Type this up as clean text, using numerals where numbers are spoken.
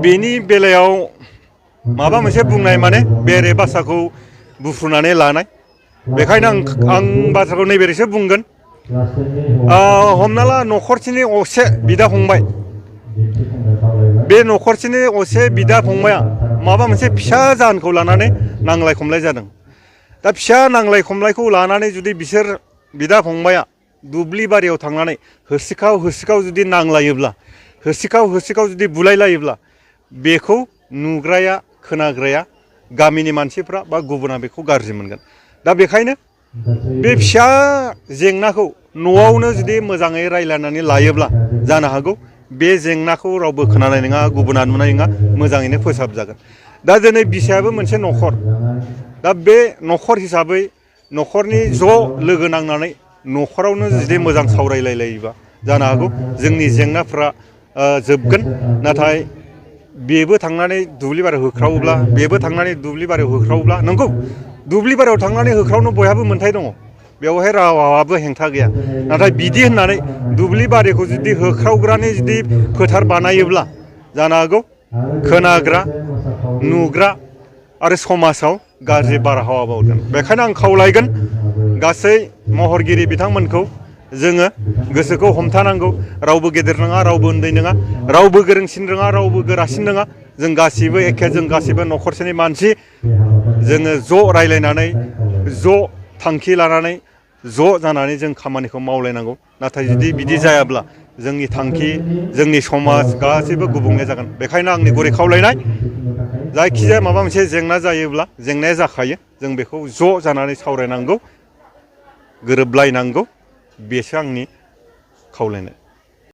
बेनि बेलायाव माबा मोनसे बुंनाय माने बेरे बासाखौ बुफ्रुनानै लानाय बेखायनो आं बाथ्राखौ नैबेरैसो बुंगोन हमना ला न'खरसेनि असे बिदा फंबाय बे न'खरसेनि असे बिदा फंबाया माबा मोनसे फिसा जाहोनखौ लानानै नांलाय खमलाय जादों दा फिसा नांलाय खमलायखौ लानानै जुदि बिसोर बिदा फंबाया दुब्लि बारियाव थांनानै होसिखाव जुदि नांलायोब्ला होसिखाव जुदि बुलायलायोब्ला बेखौ नुग्राया खोनाग्राया गामिनि मानसिफ्रा बा गुबुना बेखौ गाज्रि मोनगोन दा बेखायनो बे फिसा जेंनाखौ न'आवनो जुदि मोजाङै रायलायनानै लायोब्ला जानो हागौ बे जेंनाखौ रावबो खोनानाय नङा गुबुना नुनाय नङा मोजाङैनो फोसाबजागोन दा दिनै बिसायाबो मोनसे न'खर दा बे न'खर हिसाबै न'खरनि ज' लोगो नांनानै न'खरावनो जुदि मोजां सावरायलायोबा जानो हागौ जोंनि जेंनाफ्रा जोबगोन नाथाय बेबो थांनानै दुब्लि बारियाव होख्रावोब्ला बेबो थांनानै दुब्लि बारियाव होख्रावोब्ला नंगौ दुब्लि बारियाव थांनानै होख्रावनो बयहाबो मोन्थाय दङ बेवहाय रावाबो हेंथा गैया नाथाय बिदि होननानै दुब्लि बारिखौ जुदि होख्रावग्रानि जुदि फोथार बानायोब्ला जानो हागौ खोनाग्रा नुग्रा आरो समाजाव गाज्रि बारहावा बावगोन बेखायनो आं खावलायगोन गासै महरगिरि बिथांमोनखौ जोङो गोसोखौ हमथानांगौ रावबो गेदेर नङा रावबो उन्दै नङा रावबो गोरोंसिन नङा रावबो गोरासिन नङा जों गासिबो एखे जों गासिबो न'खरसेनि मानसि जोङो ज' रायलायनानै ज' थांखि लानानै ज' जानानै जों खामानिखौ मावलायनांगौ नाथाय जुदि बिदि जायाब्ला जोंनि थांखि जोंनि समाज गासैबो गुबुंले जागोन बेखायनो आंनि गुरै खावलायनाय जायखिजाया माबा मोनसे जेंना जायोब्ला जेंनाया जाखायो जों बेखौ ज' जानानै सावरायनांगौ गोरोबलायनांगौ बेसो आंनि खावलायनाय